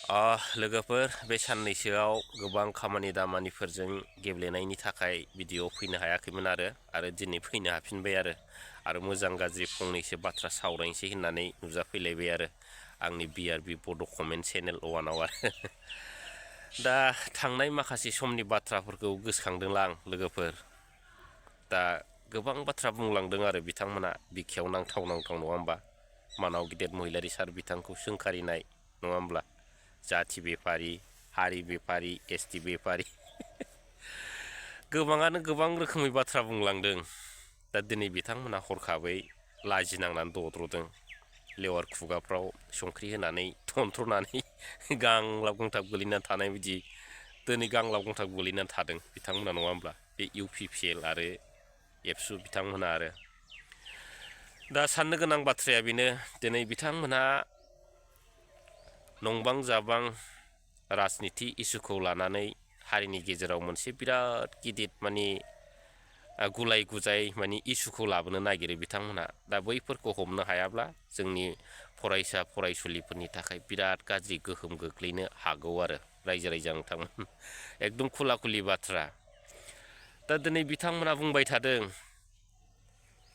लोगोफोर बे साननैसोआव गोबां खामानि दामानिफोरजों गेब्लेनायनि थाखाय भिडिअ फैनो हायाखैमोन आरो दिनै फैनो हाफिनबाय आरो मोजां गाज्रि फंनैसो बाथ्रा सावरायनोसै होननानै नुजाफैलायबाय आरो आंनि BRB बड' कमेन्ट चेनेल वानाव आरो दा थांनाय माखासे समनि बाथ्राफोरखौ गोसोखांदोंला आं लोगोफोर दा गोबां बाथ्रा बुंलांदों आरो बिथांमोना बिखायाव नांथाव नङा होमबा मानाव गिदिर महिलारि सार बिथांखौ सोंखारिनाय नङा होमब्ला जाथि बेफारि हारि बेफारि ST बेफारि गोबाङानो गोबां रोखोमै बाथ्रा बुंलांदों दा दिनै बिथांमोना हरखाबै लाजिनांनानै दद्रदों लेवार खुगाफ्राव संख्रि होनानै थनथ्रनानै गांलाब गांथाब गोलैनानै थानाय बायदि दिनै गांलाब गांथाब गोलैनानै थादों बिथांमोना नङा होमब्ला बे UPPL आरो एबसु बिथांमोना आरो दा साननो गोनां बाथ्राया बेनो दिनै बिथांमोना नंबां जाबां राजनिति इसुखौ लानानै हारिनि गेजेराव मोनसे बिराद गिदिर माने गुलाय गुजाय माने इसुखौ लाबोनो नागिरो बिथांमोना दा बैफोरखौ हमनो हायाब्ला जोंनि फरायसा फरायसुलिफोरनि थाखाय बिराद गाज्रि गोहोम गोग्लैनो हागौ आरो रायजो राजा नोंथांमोन एकदम खुला खुलि बाथ्रा दा दिनै बिथांमोना बुंबाय थादों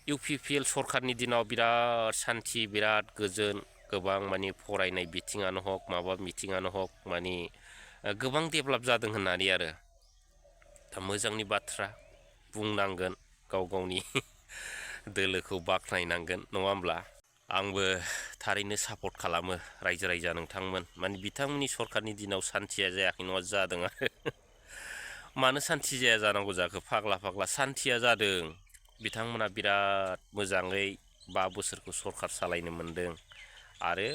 UPPL सरखारनि दिनाव बिराद सान्थि बिराद गोजोन गोबां माने फरायनाय बिथिङानो हक माबा बिथिङानो हक माने गोबां डेभेलप जादों होननानै आरो दा मोजांनि बाथ्रा बुंनांगोन गाव गावनि दोलोखौ बाख्नायनांगोन नङा होमब्ला आंबो थारैनो सापर्ट खालामो रायजो राजा नोंथांमोन माने बिथांमोननि सरखारनि दिनाव सान्थिया जायाखै नङा जादों आरो मानो सान्थि जाया जानांगौ जाखो फाग्ला सान्थिया जादों बिथांमोना बिराद मोजाङै 5 बोसोरखौ सरखार सालायनो मोनदों आरो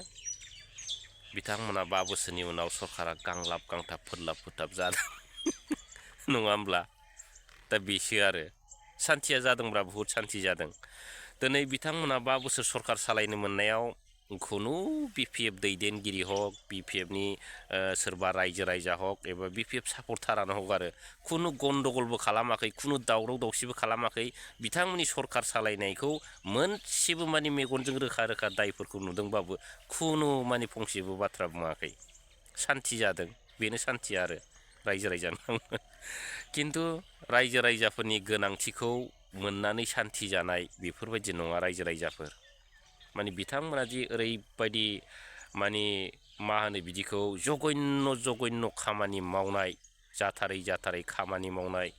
बिथांमोना 5 बोसोरनि उनाव सरकारा गांलाब गांथाब फोरलाब फोथाब जादों नङा होमब्ला दा बेसो आरो सान्थिया जादोंब्ला बहुद सान्थि जादों दिनै बिथांमोना 5 बोसोर सरखार सालायनो मोननायाव खुनु BPF दैदेनगिरि हक BPFनि सोरबा रायजो राजा हक एबा BPF सापर्टारानो हक आरो खुनु गन्दगलबो खालामाखै खुनु दावराव दावसिबो खालामाखै बिथांमोननि सरखार सालायनायखौ मोनसेबो माने मेगनजों रोखा रोखा दायफोरखौ नुदोंबाबो खुनु माने फंसेबो बाथ्रा बुङाखै सान्थि जादों बेनो सान्थि आरो रायजो राजा खिन्थु रायजो राजाफोरनि गोनांथिखौ मोननानै सान्थि जानाय बेफोरबायदि नङा रायजो राजाफोर माने बिथांमोना जि ओरैबायदि माने मा होनो बिदिखौ जघन्य खामानि मावनाय जाथारै खामानि मावनाय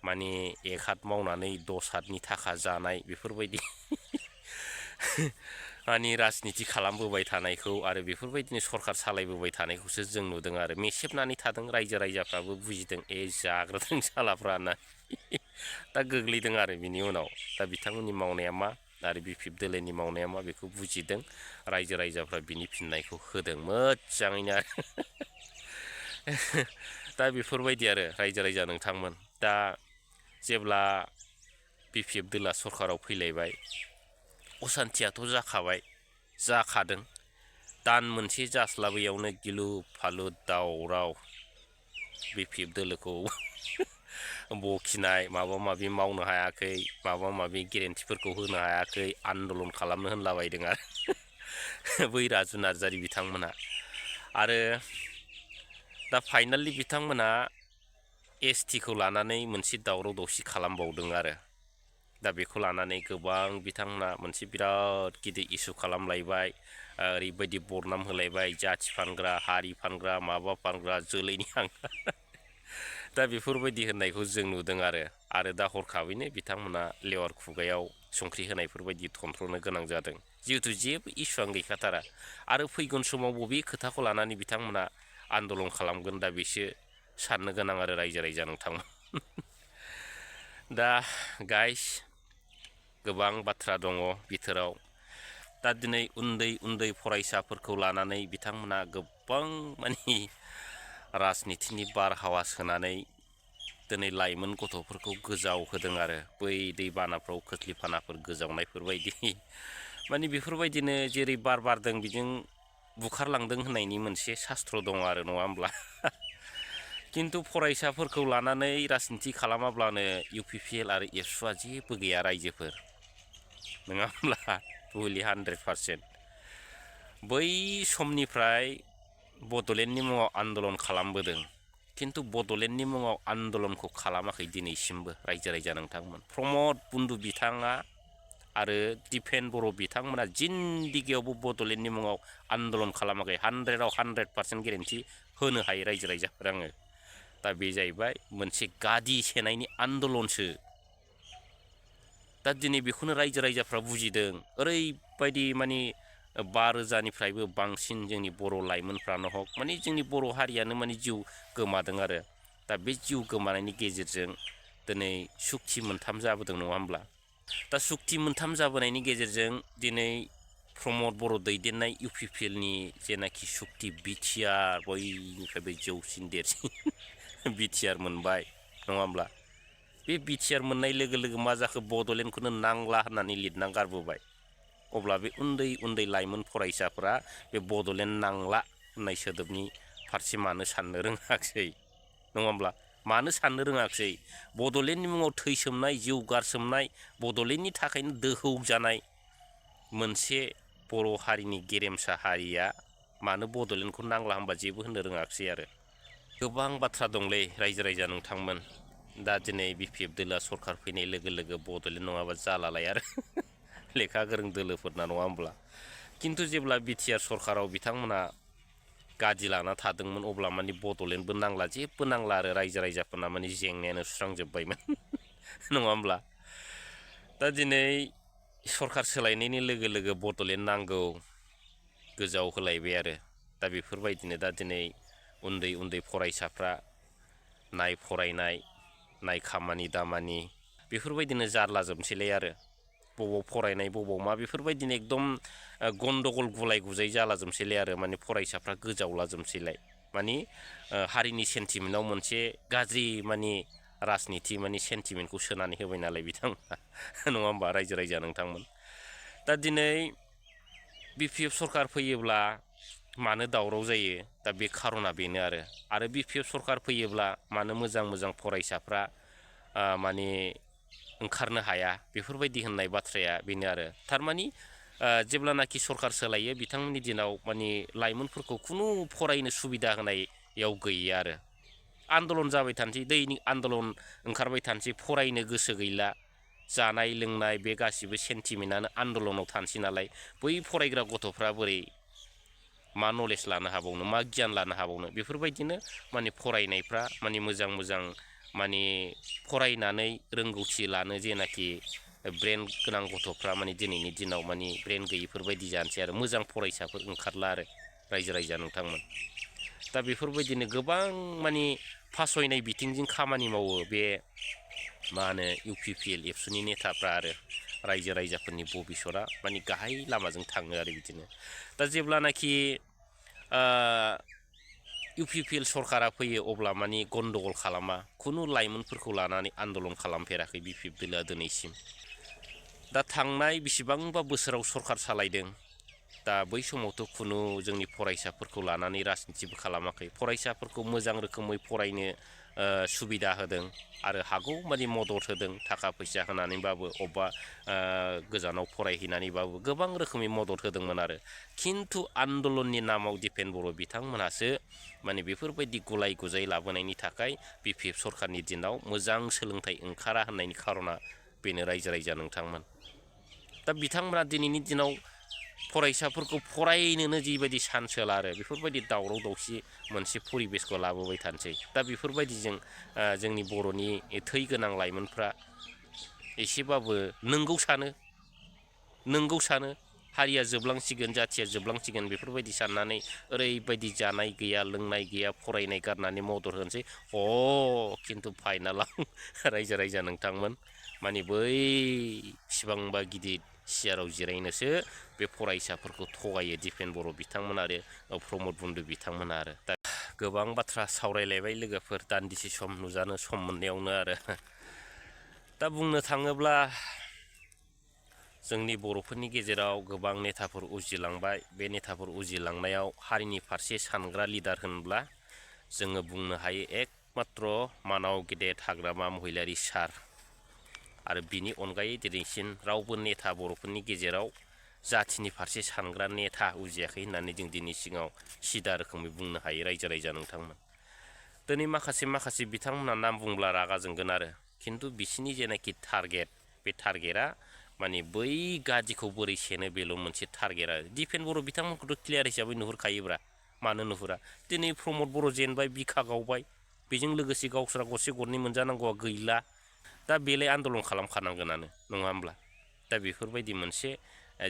माने 1 हात मावनानै 10 हातनि थाखा जानाय बेफोरबायदि माने राजनिति खालामबोबाय थानायखौ आरो बेफोरबायदिनो सरखार सालायबोबाय थानायखौसो जों नुदों आरो मेसेबनानै थादों रायजो राजाफ्राबो बुजिदों जाग्रोथों सालाफ्रा होनना दा गोग्लैदों आरो बिनि उनाव दा बिथांमोननि मावनाया मा आरो BPF दोलोनि मावनाया मा बेखौ बुजिदों रायजो राजाफ्रा बिनि फिननायखौ होदों मोजाङैनो आरो दा बेफोरबायदि आरो रायजो राजा नोंथांमोन दा जेब्ला BPF दोला सरखाराव फैलायबाय असान्थियाथ' जाखादों दान मोनसे जास्लाबैयावनो गिलु फालु दावराव BPF दोलोखौ बखिनाय माबा माबि मावनो हायाखै माबा माबि गेरेन्टिफोरखौ होनो हायाखै आन्दलन खालामनो होनलाबायदों आरो बै राजु नार्जारि बिथांमोना आरो दा फाइनालि बिथांमोना STखौ लानानै मोनसे दावराव दावसि खालामबावदों आरो दा बेखौ लानानै गोबां बिथांमोना मोनसे बिराद गिदिर इसु खालामलायबाय ओरैबायदि बरनाम होलायबाय जाथि फानग्रा हारि फानग्रा माबा फानग्रा जोलैनि हांग्रा दा बेफोरबायदि होननायखौ जों नुदों आरो दा हरखाबैनो बिथांमोना लेवार खुगायाव संख्रि होनायफोरबायदि थनथ्रनो गोनां जादों जिहेतु जेबो इसुआनो गैखाथारा आरो फैगोन समाव बबे खोथाखौ लानानै बिथांमोना आन्दलन खालामगोन दा बेसो साननो गोनां आरो रायजो राजा नोंथांमोन दा गाइस गोबां बाथ्रा दङ बिथोराव दा दिनै उन्दै फरायसाफोरखौ लानानै बिथांमोना गोबां माने राजनितिनि बारहावा सोनानै दिनै लाइमोन गथ'फोरखौ गोजाव होदों आरो बै दैबानाफ्राव खोस्लिफानाफोर गोजावनायफोरबायदि माने बेफोरबायदिनो जेरै बार बारदों बिजों बुखारलांदों होननायनि मोनसे शास्त्र दङ आरो नङा होमब्ला खिन्थु फरायसाफोरखौ लानानै राजनिति खालामाब्लानो UPPL आरो एबसुआ जेबो गैया रायजोफोर नङा होमब्ला फुलि 100% बै समनिफ्राय बड'लेण्डनि मुङाव आन्दलन खालामबोदों खिन्थु बड'लेण्डनि मुङाव आन्दलनखौ खालामाखै दिनैसिमबो रायजो राजा नोंथांमोन। प्रमद बन्दु बिथाङा आरो दिपेन बर' बिथांमोना जिन्दिगियावबो बड'लेण्डनि मुङाव आन्दलन खालामाखै। 100% 100% गेरेन्थि होनो हायो रायजो राजाफोर आङो। दा बे जाहैबाय मोनसे गादि सेनायनि आन्दलनसो। दा दिनै बेखौनो रायजो राजाफ्रा बुजिदों। ओरैबायदि माने 5,000निफ्रायबो बांसिन जोंनि बर' लाइमोनफ्रानो हक माने जोंनि बर' हारियानो माने जिउ गोमादों आरो। दा बे जिउ गोमानायनि गेजेरजों दिनै सुक्ति 3 जाबोदों नङा होमब्ला? दा सुक्ति 3 जाबोनायनि गेजेरजों दिनै प्रमद बर' दैदेननाय UPPLनि जेनाखि सुक्ति बिटिआर बयनिफ्रायबो जौसिन देरसिन बिटिआर मोनबाय नङा होमब्ला? बे बिटिआर मोननाय लोगो लोगो मा जाखो बड'लेण्डखौनो नांला होननानै लिरना गारबोबाय। अब्ला बे उन्दै उन्दै लाइमोन फरायसाफोरा बे बड'लेण्ड नांला होननाय सोदोबनि फारसे मानो साननो रोङाखिसै नङा होमब्ला? मानो साननो रोङाखिसै? बड'लेण्डनि मुङाव थैसोमनाय जिउ गारसोमनाय बड'लेण्डनि थाखायनो दोहौ जानाय मोनसे बर' हारिनि गेरेमसा हारिया मानो बड'लेण्डखौ नांला होनबा जेबो होननो रोङाखिसै आरो। गोबां बाथ्रा दंलै रायजो राजा नोंथांमोन। दा दिनै BPF दोलोआ सरखार फैनाय लोगो लोगो बड'लेण्ड नङाबा जालालाय आरो लेखा गोरों दोलोफोरना नङा होमब्ला? खिन्थु जेब्ला बिटिआर सरखाराव बिथांमोना गादि लाना थादोंमोन अब्ला माने बड'लेण्डबो नांला जेबो नांला आरो रायजो राजाफोरना माने जेंनायानो सुस्रांजोब्बायमोन नङा होमब्ला? दा दिनै सरखार सोलायनायनि लोगो लोगो बड'लेण्ड नांगौ गोजाव होलायबाय आरो। दा बेफोरबायदिनो दा दिनै उन्दै उन्दै फरायसाफ्रा नाय फरायनाय नाय खामानि दामानि बेफोरबायदिनो जारला जोबसैलाय आरो। बबाव फरायनाय बबाव मा बेफोरबायदिनो एकदम गन्दगल गुलाय गुजाय जाला जोबसैलाय आरो माने फरायसाफ्रा गोजावला जोबसैलाय। माने हारिनि सेन्टिमेन्टआव मोनसे गाज्रि माने राजनिति माने सेन्टिमेन्टखौ सोनानै होबाय नालाय बिथांमोना नङा होमबा रायजो राजा नोंथांमोन? दा दिनै BPF सरखार फैयोब्ला मानो दावराव जायो? दा बे खार'ना बेनो आरो BPF सरखार फैयोब्ला मानो मोजां मोजां फरायसाफ्रा माने ओंखारनो हाया बेफोरबायदि होननाय बाथ्राया बेनो आरो। थारमानि जेब्लानाखि सरखार सोलायो बिथांमोननि दिनाव माने लाइमोनफोरखौ खुनु फरायनो सुबिदा होनायाव गैया आरो। आन्दलन जाबाय थानोसै दैनिक आन्दलन ओंखारबाय थानोसै फरायनो गोसो गैला। जानाय लोंनाय बे गासिबो सेन्टिमेन्टआनो आन्दलनाव थानोसै नालाय बै फरायग्रा गथ'फ्रा बोरै मा नलेज लानो हाबावनो मा गियान लानो हाबावनो बेफोरबायदिनो माने फरायनायफ्रा माने मोजां मोजां माने फरायनानै रोंगौथि लानो जेनाखि ब्रेन गोनां गथ'फ्रा माने दिनैनि दिनाव माने ब्रेन गैयिफोरबायदि जानोसै आरो मोजां फरायसाफोर ओंखारला आरो रायजो राजा नोंथांमोन। दा बेफोरबायदिनो गोबां माने फासयनाय बिथिंजों खामानि मावो बे मा होनो UPPL एबसुनि नेताफ्रा आरो रायजो राजाफोरनि भबिसतआ माने गाहाय लामाजों थाङो आरो बिदिनो। दा जेब्लानाखि UPPL सरकारा फैयो अब्ला माने गन्दगल खालामा खुनु लाइमोनफोरखौ लानानै आन्दलन खालामफेराखै BPF दोलोआ दिनैसिम। दा थांनाय बेसेबांबा बोसोराव सरखार सालायदों। दा बै समावथ' खुनु जोंनि फरायसाफोरखौ लानानै राजनितिबो खालामाखै। फरायसाफोरखौ मोजां रोखोमै फरायनो सुबिदा होदों आरो हागौ माने मदद होदों थाखा फैसा होनानैबाबो अबेबा गोजानाव फरायहैनानैबाबो गोबां रोखोमै मदद होदोंमोन आरो। खिन्थु आन्दलननि नामाव दिपेन बर' बिथांमोनासो माने बेफोरबायदि गुलाय गुजाय लाबोनायनि थाखाय BPF सरखारनि दिनाव मोजां सोलोंथाइ ओंखारा होननायनि खार'ना बेनो रायजो राजा नोंथांमोन। दा बिथांमोना दिनैनि दिनाव फरायसाफोरखौ फरायनोनो जिबायदि चान्स होला आरो बेफोरबायदि दावराव दावसि मोनसे परिबेसखौ लाबोबाय थानोसै। दा बेफोरबायदिजों जोंनि बर'नि थै गोनां लाइमोनफ्रा एसेबाबो नंगौ सानो हारिया जोबलांसिगोन जाथिया जोबलांसिगोन बेफोरबायदि साननानै ओरैबायदि जानाय गैया लोंनाय गैया फरायनाय गारनानै मदद होनोसै। खिन्थु फाइनालाव रायजो राजा नोंथांमोन माने बै बेसेबांबा गिदिर सियाराव जिरायनोसो बे फरायसाफोरखौ थगायो दिपेन बर' बिथांमोन आरो प्रमद बन्दु बिथांमोना आरो। दा गोबां बाथ्रा सावरायलायबाय लोगोफोर दान्दिसे सम नुजानो सम मोननायावनो आरो। दा बुंनो थाङोब्ला जोंनि बर'फोरनि गेजेराव गोबां नेताफोर उजिलांबाय। बे नेताफोर उजिलांनायाव हारिनि फारसे सानग्रा लिडार होनब्ला जोङो बुंनो हायो एकमात्र मानाव गेदेर हाग्रामा महिलारि सार आरो बिनि अनगायै दिनैसिम रावबो नेता बर'फोरनि गेजेराव जाथिनि फारसे सानग्रा नेता उजियाखै होननानै जों दिनै सिगाङाव सिदा रोखोमै बुंनो हायो रायजो राजा नोंथांमोन। दिनै माखासे बिथांमोना नाम बुंब्ला रागा जोंगोन आरो खिन्थु बिसिनि जेनाखि टारगेट बे टारगेटआ माने बै गादिखौ बोरै सेनो बेल' मोनसे टारगेट आरो दिपेन बर' बिथांमोनखौथ' क्लियार हिसाबै नुहुरखायोब्रा मानो नुहुरा दिनै प्रमद बर' जेनबाय बिखा गावबाय बेजों लोगोसे गावस्रा गरसे गरनै मोनजानांगौआ गैला दा बेलाय आन्दलन खालामखानांगोनानो नङा होमब्ला दा बेफोरबायदि मोनसे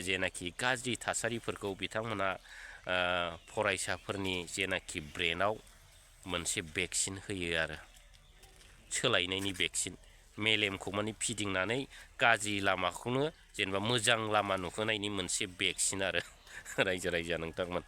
जेनाखि गाज्रि थासारिफोरखौ बिथांमोना फरायसाफोरनि जेनाखि ब्रेनाव मोनसे भेक्सिन होयो आरो सोलायनायनि भेक्सिन मेलेमखौ माने फिदिंनानै गाज्रि लामाखौनो जेनेबा मोजां लामा नुहोनायनि मोनसे भेक्सिन आरो रायजो राजा नोंथांमोन